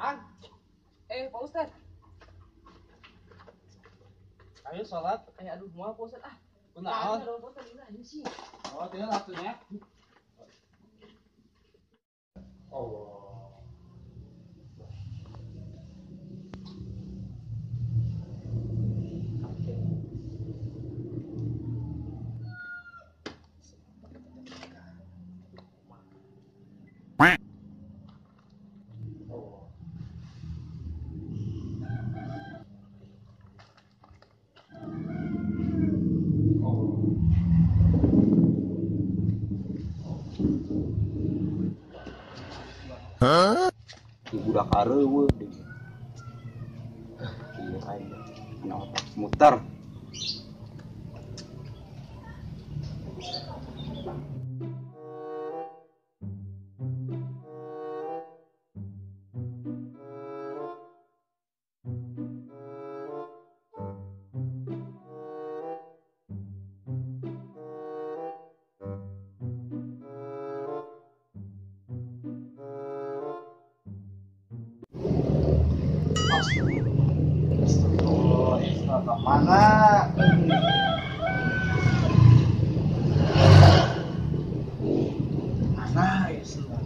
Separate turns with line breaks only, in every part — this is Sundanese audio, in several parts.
An. Pak Ustad.
Ayo sholat.
Aduh, mau Pak Ustad ah.
Kunaon?
Pak Ustad ini sih.
Oh, tinggal waktunya. Oh.
Hah? Budak areueuh deui. Ieu aing na otak muter.
Mana? Mana ya sendal?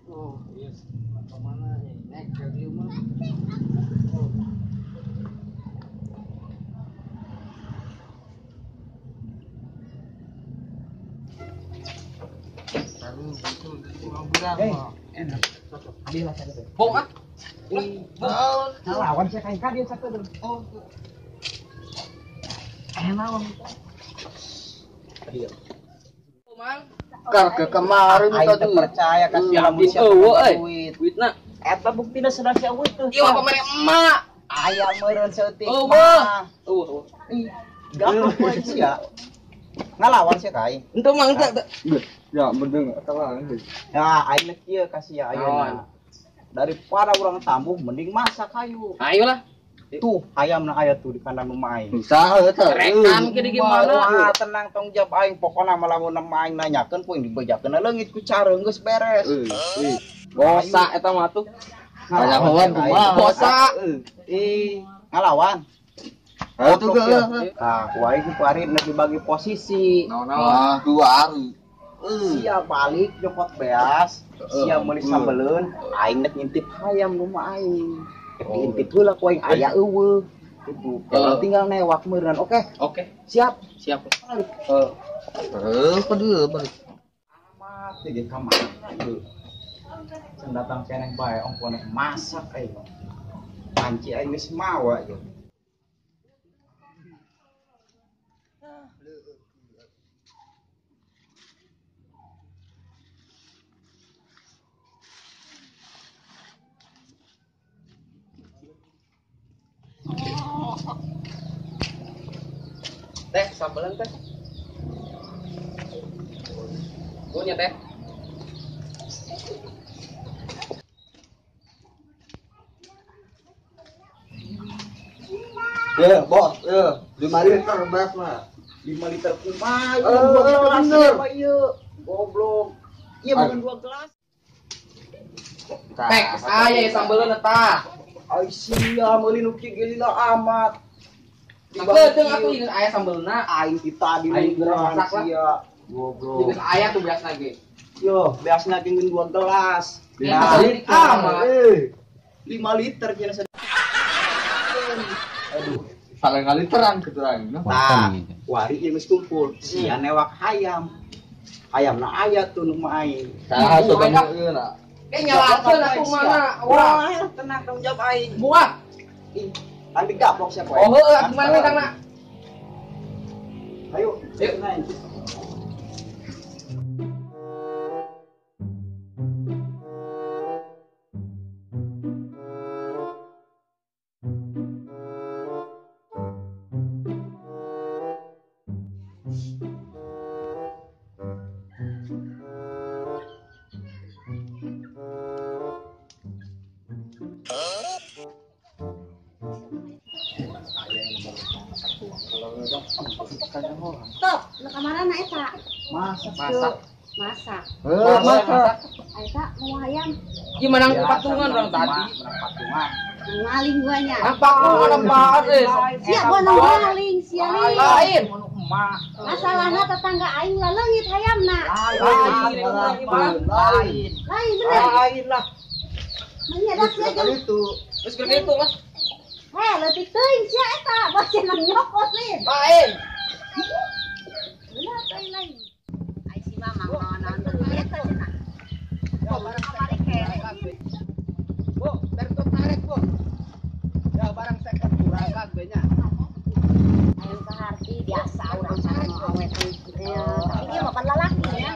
Oh, yes. Mana ya? Naik ke rumah.
Enak. Ambil lah satu. Bong ah.
Lawan saya kain dia satu.
Oh. Enak.
Iya.
Mang.
Kar ke kemarin
tadi percaya kasih lamun sia duit.
Duitna.
Eta buktina sudah sia eueuh tuh.
Ieu mah pamere emak.
Aya meureun saeutik.
Eueuh. Eueuh.
Ih, gaplok we sia. Ngalawan sia ka aing.
Henteu mang teu.
Ya mending eta lah.
Ya aing kieu kasih ya ayeuna. Daripada urang tambuh mending masak hayu.
Ayolah.
Tuh ayamna aya tuh di kandang rumah aing.
Saha eta?
Rekan ke di gimana?
Wah, tenang tong jawab aing pokona mah lamun aing nanyakeun poing dibejakeun leungit ku careung geus beres.
Bosa eta mah tuh.
Ngalawan kumaha?
Bosa.
Ih, ngalawan.
Ayo tuh ke.
Nah, ku aing ku kuari nek dibagi posisi.
Wah, dua hari.
Sia balik nyokot beas, sia meuli sambeleun, aing nek ngintip hayam rumah aing. Diintip heula ku aing aya eueuh. Gitu. Tinggal newak meureun. Oke.
Oke.
Siap.
Siap.
Balik.
Heeh, kudu balik.
Amat ge ka mana ieu. Can datang keneh bae ongko nek masak aing. Panci aing geus mawa ieu.
Teh, sambelan teh. Punya teh.
Ya, bos, ya, 5 liter beras mah.
5 liter kumaha? 2 gelas apa ieu? Goblok. Ieu bukan 2 gelas.
Tek, saya sambelan eta.
Ai sia meuli nu kieu ge lila amat.
Sakedeung atuh ieu aya sambelna.
Aing ti tadi
aing masak lah.
Sia. Goblok.
Geus aya tuh beasna ge.
Yo, beasna ge 2 gelas.
Nah, amat.
5 liter kira sedih. Aduh,
salah literan gitu aing.
Nah, wari ieu geus kumpul. Sia newak hayam. Hayamna aya tuh nu mah aing.
Saha sobanna euna.
Nyalakeun atuh mana?
Wah, tenang tanggung jawab aing.
Buah.
Ih, nanti gaplok siapa
Oh, heueuh atuh mana tangna?
Ayo,
yuk.
Naik.
Stop, nu kamarana eta.
Masak.
Masak.
Masak.
Heuh, masak.
Eta mau hayam.
Ieu menang patungan urang tadi.
Menang patungan.
Maling guanya.
Nang patungan apaan eh.
Sia gua nang maling, sia
Lain.
Masalahna tetangga aing laleungit hayamna.
Lain, lain.
Lain bener.
Lain lah.
Menyedak sia jeung
Itu.
Geus kitu lah.
Heh, leutik teuing sia eta, bos nang nyokot lin.
Lain.
Bener teuing lain. Ai si mamang naon-naon deui eta cenah. Kamari kene.
Bu, bertut tarik, Bu. Ya barang second kurang nya.
Ayo kaharti biasa urang sana awet ya. Tapi ieu mah pan lalaki ya.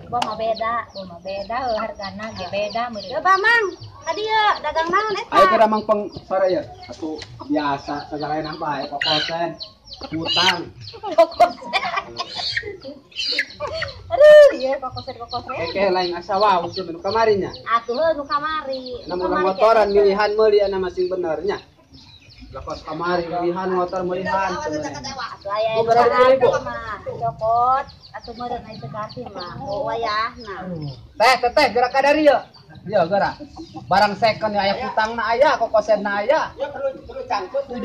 Gua mah beda, hargana ge beda meureun.
Coba Mang, ka dieu dagang naon eta?
Ayo kira mang peng sore ya. Atuh biasa segala enak bae kokosen, hutang.
Kokosen. Aduh, ieu kokosen-kokosen.
Keke lain asa wau sih nu kamari nya.
Atuh heuh nu kamari.
Namun motoran milihan meuli ana masing benernya. Lakos kamari milihan motor milihan sebenarnya.
Atuh aya
Bu, berapa ribu?
Cokot atuh meureun aya teu kaharti mah. Oh wayahna.
Teh, teteh gerak ka dari yeuh. Yeuh gerak. Barang second aya hutangna aya, kokosenna aya. Ya perlu perlu cangcut 70%.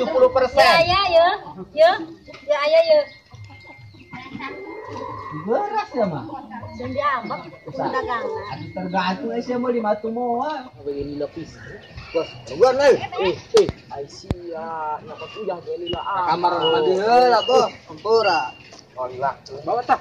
Ya aya ye. Ye. Ya aya ye.
Beras ya mah.
Jeung diambek dagangna.
Atuh tergantung sia meuli mah tuh moal.
Begini lapis.
Bos, tungguan euy.
Eh, ai sia, nyokot uyah ge lila ah.
Kamar mandi
Heula, Bos. Ampura.
Oh, lila. Bawa tah.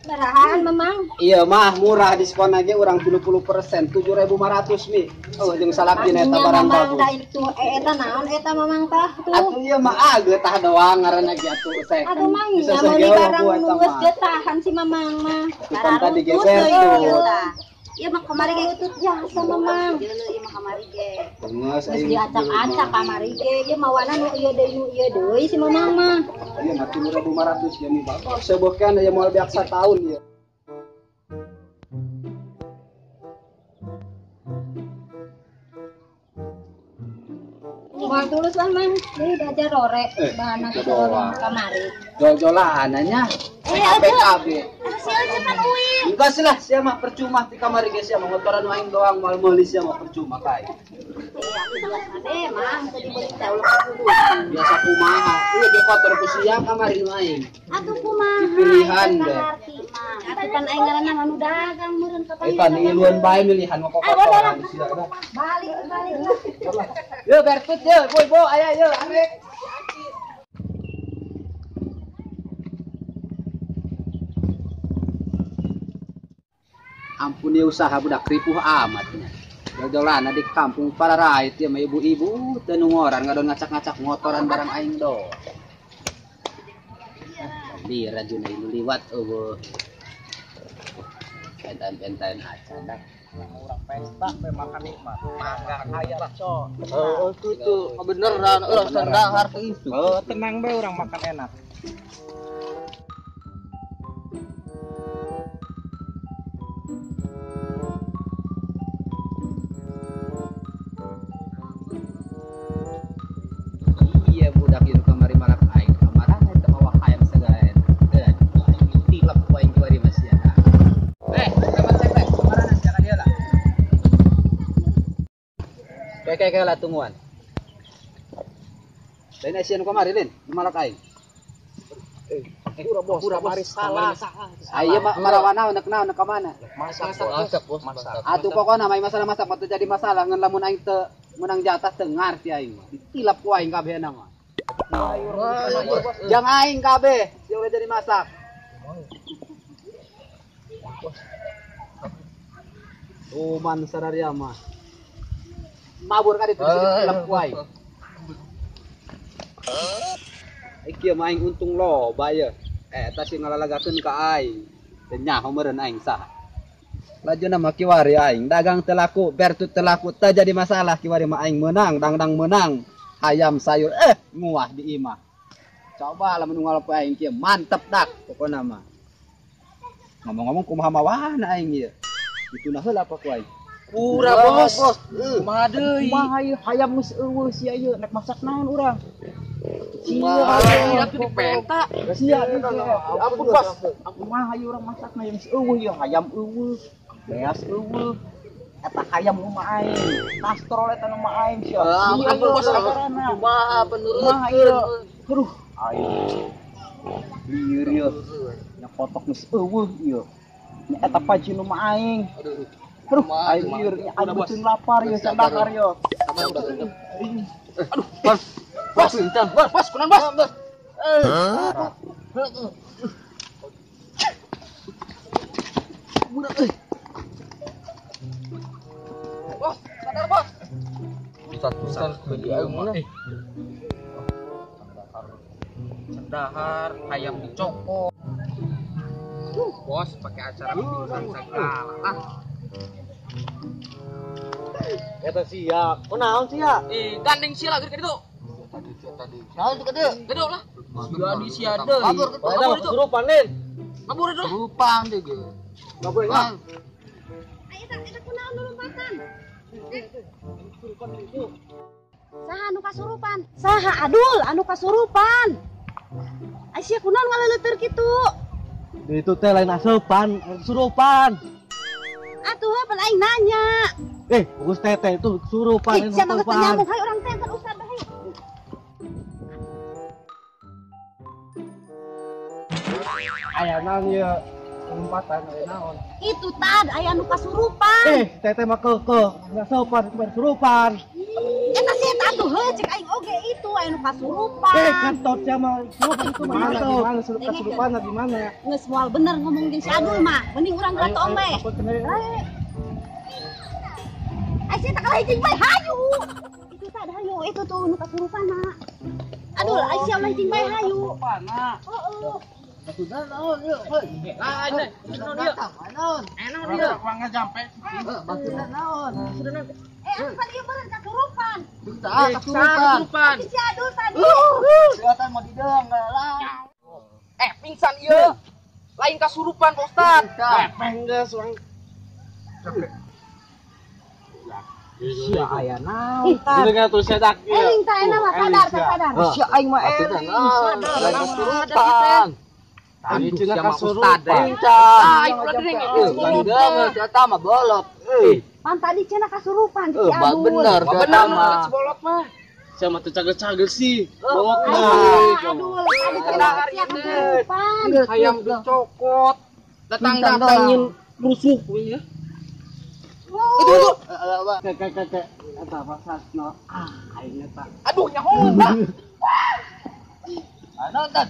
Barahaan Mamang.
Iya mah murah diskon aja urang 70% 7.500 mi. Oh jeung salaki eta barang
Mamang
bagus.
da itu eta naon eta Mamang tah tuh.
Atuh ieu mah ah getah doang ngaranna ge atuh second.
Aduh Mang,
Bisa
nya meuli
segewa
barang
bu eta
nu geus
mah.
getahan si Mamang mah.
Bukan tadi geser tuh.
Ieu mah kamari ge utut jasa Mamang. Ieu mah kamari ge.
Geus
Geus
aing
diacak-acak kamari ge. Ieu mawana nu ieu deui nu ieu deui si Mamang mah.
Iya mah 7.500 ya mi bapak. Sebokeun aya moal beak sataun ieu.
Moal tulus lah Mang. Deui diajar rore bahanna
itu
teh orang
doang.
kamari.
Jol-jolan nya.
Eh,
PKB.
Aduh si Euceuk kan uing.
Enggak sih lah, sia mah percuma di kamar ge sia mah motoran aing doang moal meuli sia mah percuma kae.
Eh, aku biasa deh, Mang, teu dibeli teh ulah kudu.
Biasa kumaha, ieu ge kotor ku sia kamari nu aing.
Atuh kumaha?
Pilihan
eta
deh.
kaharti mah. Atuh kan aing ngaranna anu dagang meureun kapan.
Eta niluan bae milihan mah
Ah, bodoh lah.
kotoran sia dah.
Balik balik lah.
Yo bertut yo, boy bo aya yo arek. Ampun ya usaha budak ripuh amatnya. Jol-jolan di kampung para rakyat ya mah ibu-ibu teu nungoran ngadon ngacak-ngacak ngotoran barang aing do. Di rajuna ieu liwat eueuh. Penten-penten acan dah.
Urang pesta we makan nikmat. Mangga kaya lah, co.
Heeh, kitu. Beneran urang sendang harta isu.
Oh, tenang be urang makan enak.
Iya budak ieu kamari malak aing kamarana eta mawa hayam segala eta. Aing tilep ku aing kiwari mah sia. Eh, kapan cek teh? Kamarana sia ka dieu lah. Kayak kayak lah tungguan. Lain sia nu kamari lin, nu malak aing.
Pura bos, kamari salah.
Ayo marawana nek naon nek ka mana?
Masak,
Masak, Bos. Masak.
Atuh pokona mah masalah masak mah teu jadi masalah ngan lamun aing teu menang jatah teu ngarti aing mah. Ditilap ku aing kabehna mah. Jang aing kabeh, sia ulah jadi masak. Tuman sararia mah. Mabur ka ditu ditilap ku aing. Iki mah aing untung loba ye. Eta sih ngalalagakeun ka aing. Teu nyaho meureun aing saha. Lajuna mah kiwari aing dagang teu laku, bertut teu laku, teu jadi masalah kiwari mah aing meunang, dangdang meunang. Hayam sayur nguah di imah. Coba lamun unggal poe aing kieu mantep dak pokona mah. Ngomong-ngomong kumaha mawana aing ieu. Dituna heula apa ku aing.
Pura bos. Kumaha deui?
Kumaha ieu hayam geus eueuh sia ieu nek masak naon urang?
Kumaha atuh dipenta.
Sia ampun bos. Kumaha ieu urang masakna yang geus eueuh ieu hayam eueuh, beas eueuh. Eta hayam nu mah aing, kastrol eta nu mah aing sia.
Ampun bos, kumaha penurut.
Kumaha ieu? Aduh, aing. Lieur ieu. Nya kotok geus eueuh ieu. Nya eta paji nu mah aing. Aduh, aing lieur, aing beuteung lapar ieu sadakar ieu.
Aduh, bos. Bos, bos, bos, kunaon bos? Budak euy. Bos, sadar bos. Pusat-pusat bagi aing mana?
Sendahar, ayam dicokot. Bos, pakai acara pingsan segala lah.
Eta sia, kunaon sia?
Ih, gandeng sia lah gede itu.
Tadi.
Naon tuh gede? Gede lah. Sia di sia deui.
Kabur kabur itu. Kesurupan, Lin.
Kabur itu.
Kesurupan deui ge. Kabur lah.
Ayo eta kunaon nu lompatan? Saha anu kasurupan? Saha Adul anu kasurupan? Ai sia kunaon ngaleuleuteur kitu?
Itu teh lain asupan, kesurupan.
Atuh pan aing nanya.
Bagus teteh itu kesurupan.
Ih, siapa geus nyambung hayu urang teh kan ustad hayu.
Aya naon ieu? Lompatan aya naon?
Itu tad aya nu kasurupan.
Teteh mah keukeuh, asupan kesurupan.
Eta sih eta atuh heuh cek aing oge itu aya nu kasurupan.
Kantot sia mah kesurupan itu mah gimana? Kesurupan gimana?
Geus moal bener ngomong jeung si Adul mah. Mending urang geura tong we. Ai sia tak kalah hijing bae hayu. Itu tad hayu itu tuh nu kasurupanna. Aduh, ai sia ulah hijing bae hayu. Heeh.
Sudah naon ieu, heuy.
Lain deh, naon ieu?
Naon?
Enak ieu, uangnya jampe.
Maksudna naon?
Maksudna
atuh ieu meureun kasurupan.
Tah, kasurupan.
Si Adul tadi.
Kelihatan mau dideung lah.
Pingsan ieu. Lain kasurupan, Pak Ustad.
Pepeng geus urang.
Sia aya naon tah?
Dengar tuh sedak ieu.
Eling tah enak mah sadar, sadar.
Sia aing mah eling sadar.
Kasurupan.
Tadi cenah kasurupan.
Ah, itu lah deung. Eta mah bolot.
Pan tadi cenah kasurupan si Adul.
Bener,
bener si bolot mah.
Sia mah teu cagel-cagel sih. Bolot
mah. Adul, tadi cenah sia kasurupan.
Hayam dicokot. Datang-datangin rusuh we ya.
Itu itu.
Kek eta pasasna. Ah, aing eta.
Aduh, nyaho lah.
Nonton.